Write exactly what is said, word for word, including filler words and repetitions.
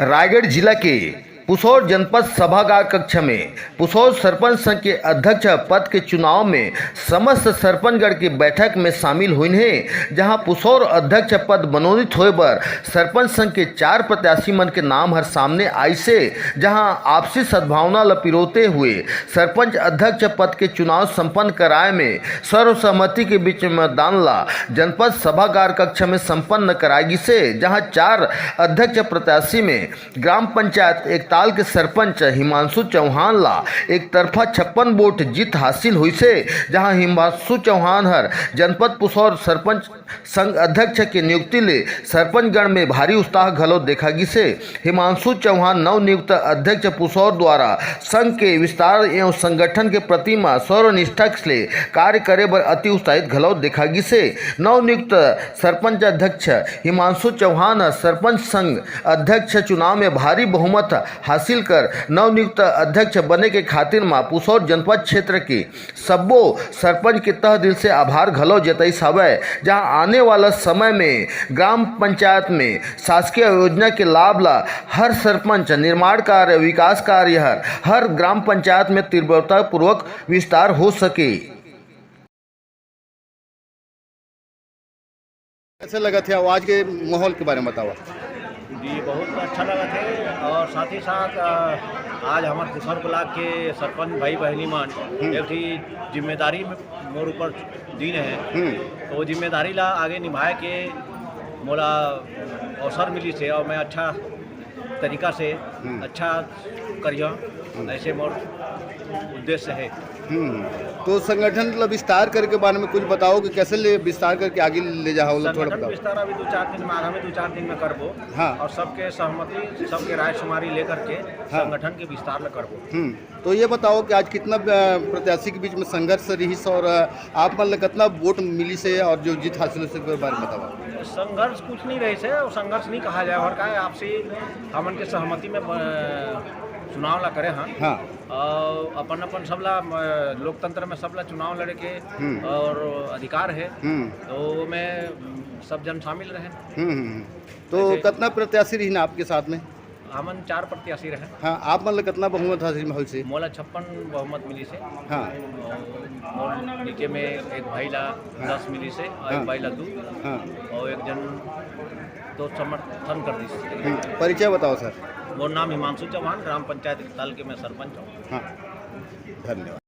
रायगढ़ जिला के पुसौर जनपद सभागार कक्ष में पुसौर सरपंच संघ के अध्यक्ष पद के चुनाव में समस्त सरपंचगण के बैठक में शामिल होइन हे, जहां पुसौर अध्यक्ष पद मनोनीत होए बर सरपंच संघ के चार प्रत्याशी मन के नाम हर सामने आइसे, जहां आपसी सद्भावना ल पिरोते हुए सरपंच अध्यक्ष पद के चुनाव संपन्न कराए में सर्वसम्मति के बीच मतदान ला जनपद सभागार कक्ष में संपन्न कराए गिसे, जहां चार अध्यक्ष प्रत्याशी में ग्राम पंचायत एकताल के सरपंच हिमांशु चौहान ला एक तरफा छप्पन वोट जीत हासिल होइसे, जहां हिमांशु चौहान हर जनपद पुसौर सरपंच संघ अध्यक्ष के नियुक्ति ले सरपंचगण में भारी उत्साह घलो देखा गिसे। हिमांशु चौहान नवनियुक्त अध्यक्ष पुसौर द्वारा संघ के विस्तार एवं संगठन के प्रति म सर्वनिष्ठा ले कार्य करे बर अति उत्साहित घलो देखा गिसे। नवनियुक्त सरपंच अध्यक्ष हिमांशु चौहान ह सरपंच संघ अध्यक्ष चुनाव में भारी बहुमत हासिल कर नवनियुक्त अध्यक्ष बने के खातिर म पुसौर जनपद क्षेत्र के सब्बो सरपंच के तह दिल से आभार घलो जताइस हवय, जहां आने वाला समय में ग्राम पंचायत में शासकीय योजना के लाभ ला हर सरपंच निर्माण कार्य, विकास कार्य हर हर ग्राम पंचायत में तीव्रता पूर्वक विस्तार हो सके। कैसे लगत हे? आज के माहौल के बारे में बतावा। जी, बहुत अच्छा लगत हे और साथ ही साथ, अ, आज हमर पुसौर ब्लॉक के सरपंच भाई बहिनी मन हम्म। एक ठी जिम्मेदारी मोर ऊपर दीन हे, हम्म। तो वो जिम्मेदारी ला आगे निभाए के मोला अवसर मिलिस हे और मैं अच्छा तरीका से हम्म। अच्छा करिया, हम्म। ऐसे मोर उद्देश्य हे। हम्म। तो संगठन ला विस्तार करके बारे में कुछ बताओ कि कैसे ले विस्तार करके आगे ले जाओ, थोड़ा संगठन बताओ। विस्तार अभी दो चार दिन में, आगामी दो चार दिन में करबो। हाँ। और सबके सहमति, सबके राय शुमारी लेकर के हाँ। संगठन के विस्तार ला करबो। हम्म। तो ये बताओ कि आज कितना, अ, प्रत्याशी के बीच में संघर्ष रहिस और, अ, आप मन ला कितना वोट मिलिस हे और जो जीत हासिल होइस, ओकर बारे में बताओ। संघर्ष कुछ नहीं रहिस हे, और संघर्ष नहीं कहा जाए और का हे, आपसी हमन के सहमति में ब-, चुनाव ला करे हन। हाँ। और अपन अपन सबला, म-, लोकतंत्र में सबला चुनाव लड़े के हम्म। और अधिकार हे, हम्म। तो में सब जन शामिल रहे। हम्म, हम्म, हम्म। तो ऐसे कितना प्रत्याशी रहिन आपके साथ में? हमन चार प्रत्याशी रहे। हाँ, आप मन ला कितना बहुमत हासिल होइस हे? मोला छप्पन बहुमत मिलिस हे। हाँ। और, और नीचे में एक भाई ला हाँ। दस मिलिस हे और हाँ। एक भाई ला दू। हाँ। और एक जन तो समर्थन कर दिस। हम्म, परिचय बताओ सर। मोर नाम हिमांशु चौहान, ग्राम पंचायत एकताल के मैं सरपंच हूँ। हाँ, धन्यवाद।